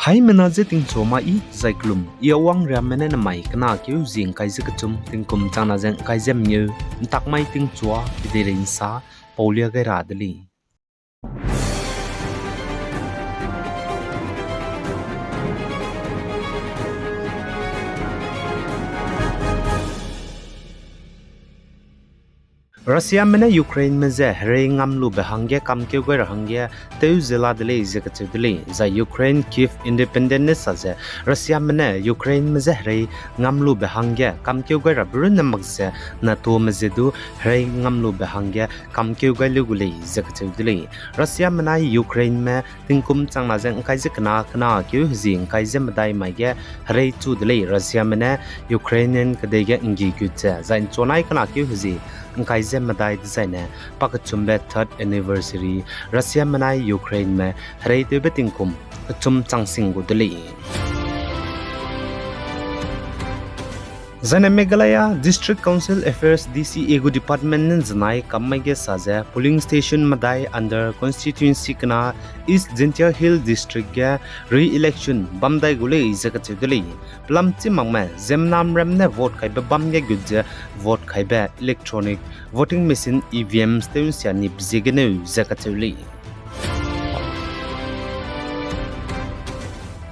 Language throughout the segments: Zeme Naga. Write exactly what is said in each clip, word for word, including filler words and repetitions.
Haimena je tingchua ma i zai kelum, i awang riamme ne namai kena keu zi ngkai ze kechum, tingkum changna ze ngkai ze mengeu, ntak mai tingchua, kedeirei nsa, paulia gai ra de lei. Russiame ne Ukraineme je herei ngam lube hangge kamkeu gai ra hangge tew ze la de lei ze kacheu de lei, zai Ukraine Kyiv Independent ne sa ze Russiame ne Ukraineme je herei ngam lube hangge kamkeu gai rabe runne mak ze NATOme je du herei ngam lube hangge kamkeu gai leu gu lei ze kacheu de lei. Russiame nai Ukraineme tingkum changna ze ngkai ze kena, kena keu hezi ngkai ze medai mai ge herei chu de lei. Russiame ne Ukrainian kedei ge nggi gut ze, zai nchua nai kena keu hezi ngkai ze medai dezaine pakechumbe third anniversary Russiame nai Ukraineme hereitewbe tingkum kechum changsing gu de lei. Zaine Meghalaya District Council Affairs, D C A gu department ne zenai kam mai ge sa ze polling station medai under constituency kena East Jaintia Hills District ge re-election bam dai gu lei ze kacheu de lei. Pelam chî makme ziemmenam ram ne vote kaibe bam ge gut ze vote kaibe electronic voting machine, E V Ms tew nsia ni pe ziegeneu ze kacheu lei.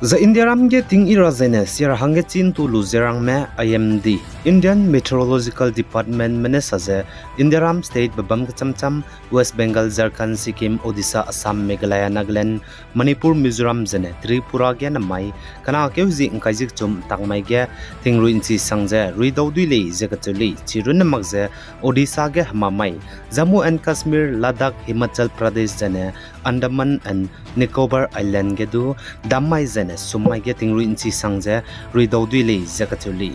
Zai Indiaram ge ting i ra zaine sia ra hangge chî ntu lu ze rangme I M D, Indian Meteorological Departmentme ne sa ze Indiaram statebe bam kechamcham West Bengal, Jharkhand, Sikkim, Odisha, Assam, Meghalaya, Nagaland, Manipur, Mizoram zaine Tripura ge namai kena keu hezi ngkai ze kechum ntak mai ge tingrui nchi sang ze ruidau dui lei ze kacheu lei. Chirunne mak ze Odisha ge hema mai, Jammu and Kashmir, Ladakh, Himachal Pradesh zaine Andaman and Nicobar Island ge du dam mai zaine sum mai ge tingrui nchi sang ze ruidau dui lei ze kacheu lei.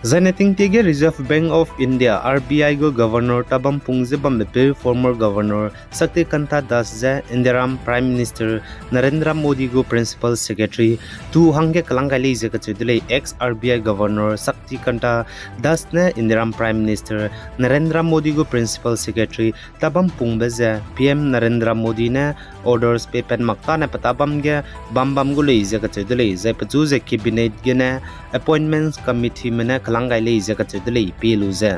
Zaine tingtie ge Reserve Bank of India, R B I gu Governor tabam pung ze bambepeu former Governor Shaktikanta Das ze Indiaram Prime Minister Narendra Modi gu Principal Secretary tu hangge kelang gai lei ze kacheu de lei. Ex R B I Governor Shaktikanta Das ne Indiaram Prime Minister Narendra Modi gu Principal Secretary tabam pungbe ze P M Narendra Modi ne orders peipat mak tane pe tabam ge bam bam gu lei ze kacheu de lei, zai pechu ze Cabinet gene Appointments Committeeme ne kelang gai lei ze kacheu de lei, pie lu ze.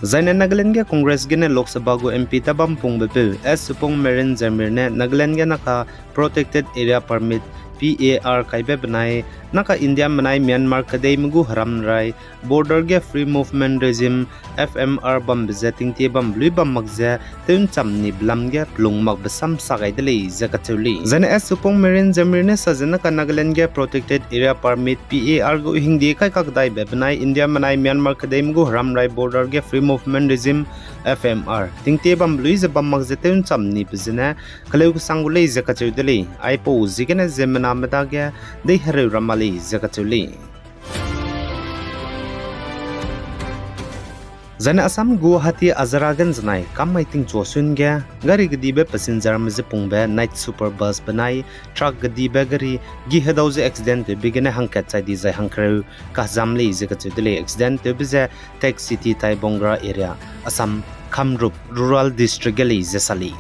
Zaine Nagaland ge Congress gene Lok Sabha gu M P tabam pungbepeu S Supongmeren Jamir ne Nagaland ge naka Protected Area Permit, P A R kaibe benai naka Indiame nai Myanmar kedeime gu heram rai border ge Free Movement Regime, F M R bambe ze tingtie bambe lui bam mak ze tew ncham ni belam ge pelung makbe sam sa gai de lei ze kacheu lei. Zaine S Supongmeren Jamir ne sa ze naka Nagaland ge Protected Area Permit, P A R gu hingde kai kakdaibe benai Indiame nai Myanmar kedeime gu heram rai border ge Free Movement Regime, F M R tingtie bambe lui ze bam mak ze tew ncham ni pe zene keleu kesang gu lei ze kacheu de lei. Aipau ziegene ziemmename dage deihereu ra ma lei ze kacheu lei. Zaine Assam Guwahati Azara ge nzenai kam mai tingchua sun ge gari kedibe passengerme ze pungbe night super bus benai truck kedibe gari gi hedau ze accident tewbe gene hangkat chai di zai hangkereu kahzam lei ze kacheu de lei. Accident tewbe ze Tech City Taibongra area, Assam, Kamrup Rural District ge lei ze sa lei.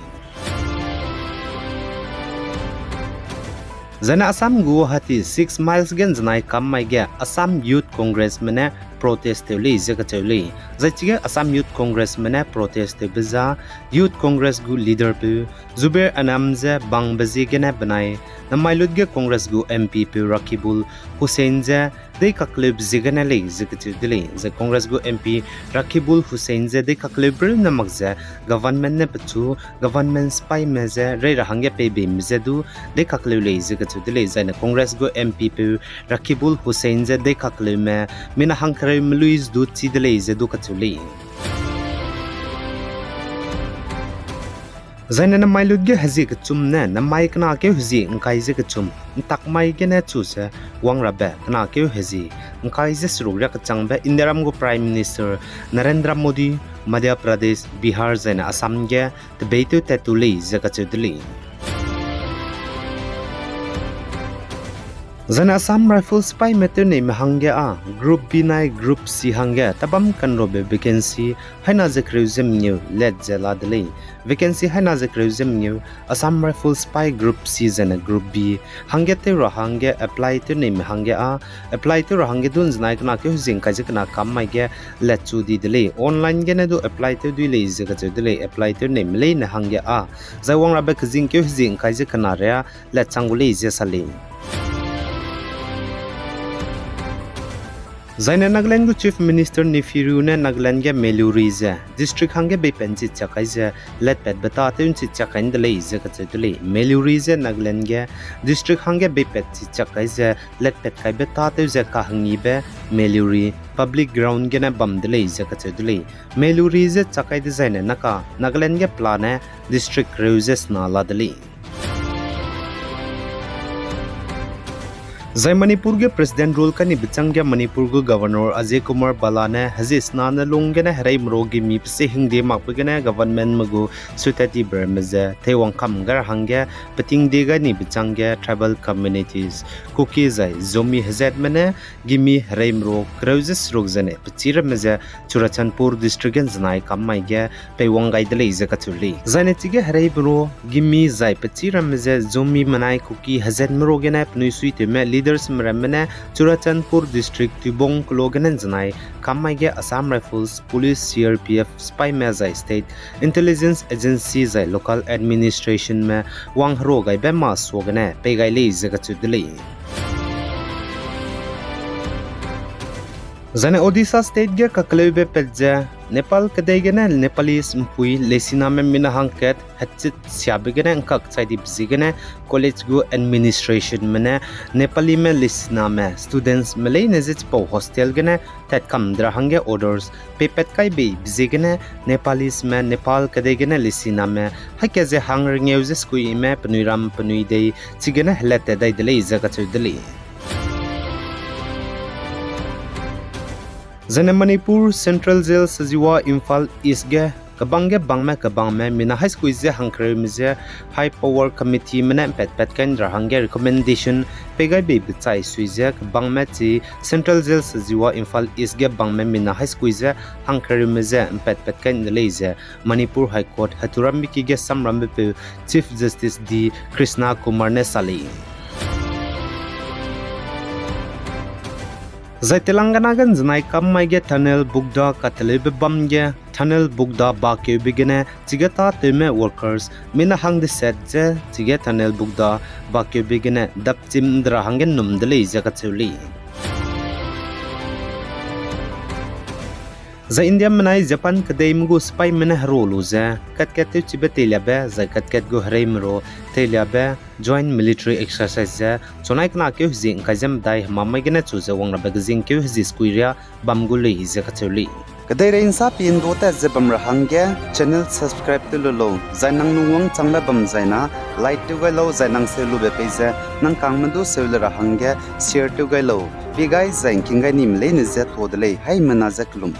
Zaine Assam Guwahati six miles ge nzenai kam mai ge Assam Youth Congressme ne protest tew lei ze kacheu lei. Zai chige Assam Youth Congressme ne protest tewbe za Youth Congress gu leaderpeu Zubair Anam ze bangbe ziegene benai namai lut ge Congress gu M Ppeu Rakibul Hussain ze deikakkeleube ziegene lei ze kacheu de lei. Zai Congress gu M P Rakibul Hussain ze deikakkeleube runne mak ze government ne pechu government sipaime ze rei ra hangge peibeime ze du deikakkeleu lei ze kacheu de lei. Zaine Congress gu M Ppeu Rakibul Hussain ze deikakkeleume mina hangkereume lui ze du chî de lei ze du kacheu lei. Zaine namai lut ge hezie kechum ne namai kena keu hezie ngkai ze kechum ntak mai gene chu ze wang rabe kena keu hezie ngkai ze seruk riak kechangbe Indiaram gu Prime Minister Narendra Modi Madhya Pradesh, Bihar zaine Assam ge tebeitew tat tu lei ze kacheu de lei. Zaine Assam Rifles sipaime tewneime hangge â Group B nai Group C hangge tabam kanrobe vacancy haina ze kereu ze mengeu let ze la de lei. Vacancy haina ze kereu ze mengeu Assam Rifles sipai Group C zaine Group B hangge tew ra hangge apply tewneime hangge â apply tew ra hangge du nzenai kena keu hezie ngkai ze kena kam mai ge let chu di de lei. Online gene du apply tew dui lei ze kacheu de lei, apply tewneime leine hangge â. Zai wangrabe kezing keu hezie ngkai ze kena ria let chang gu lei ze sa lei. Zaine Nagaland gu Chief Minister Neiphiu Rio ne Nagaland ge Meiluri ze district hangge beipat nchi chiak kai ze letpatbe tâtew nchi chiak kai de lei ze kacheu de lei. Meiluri ze Nagaland ge district hangge beipat nchi chiak kai ze letpat kaibe tâtew ze kahengibe Meiluri Public Ground gene bam de lei ze kacheu de lei. Meiluri ze chiak kai dezaine naka Nagaland ge pelane district kereu ze sena la de lei. Zai Manipur ge President rule kai nibe changge Manipur gu Governor Ajay Kumar Bhalla ne hezie sena ne lung gene hereime ro gimi pese hingde makbe gene governmentme gu suitati berme ze teiwang kam gai ra hangge peting de gai nibe changge tribal communities, Kuki zai Zomi hezatme ne gimi hereime ro kereu ze seruk zene pechî ramme ze Churachandpur district ge nzenai kam mai ge peiwang gai de lei ze kacheu lei. Zaine chige hereime ro gimi zai pechî ramme ze Zomi menai Kuki hezatme ro gene penui suitewme leadersme ramme ne Churachandpur district Tuibong kelo gene nzenai kam mai ge Assam Rifles, Police, C R P F sipaime zai State Intelligence Agency zai local administrationme wang hero gaibe masuagene pei gai lei ze kacheu de lei. Zaine Odisha state ge kakeleube pat ze Nepal kedei gene Nepalese mpui leisiname mina hangkat hechit siabe gene ngkak chai dibe ziegene college gu administrationme ne Nepalime leisiname studentsme leine ze chipau hostel gene tatkam de ra hangge orders peipat kai beibe ziegene Nepaleseme Nepal kedei gene leisiname haika ze hang rengeu ze skuime penui ram penui dei chigene helat tat dai de lei ze kacheu de lei. Zaine Manipur Central Jail Sajiwa Imphal East ge kebang ge bangme kebangme mina haiskui ze hangkereume je High Power Committeeme ne mpatpat kai ra hangge recommendation pei gai beibe chai sui ze kebangme chi Central Jail Sajiwa Imphal East ge bangme mina haiskui ze hangkereume je mpatpat kai de lei ze Manipur High Court heturambeki ge samrambepeu Chief Justice D Krishna Kumar ne sa lei. Zai Telangana ge nzenai kam mai ge tunnel bugda kateleube bam ge tunnel bugda bakeube gene chige tâtewme workers mina hang deset ze chige tunnel bugda bakeube gene dapchim de ra hangge num de lei ze kacheu lei. Zai India menai Japan kedeime gu sipaime ne hero lu ze katkat tewchibe teiliabe zai katkat gu hereime ro teiliabe joint military exercise ze chunai kena keu hezie ngkai ze medai hemamai gene chu ze wangrabe kezing keu hezie skui riâ bam gu lei ze kacheu lei. Kedeirei nsa pi ndu tat ze bam ra hangge channel subscribe tew lu lau, zai nang lungwangchangbe bam zaina like tew gai lau, zai nang seu lube pei ze nang kangme du seu le ra hangge share tew gai lau. Pi gai zai ngking gai nime leine je to de lei, haimena je kelum.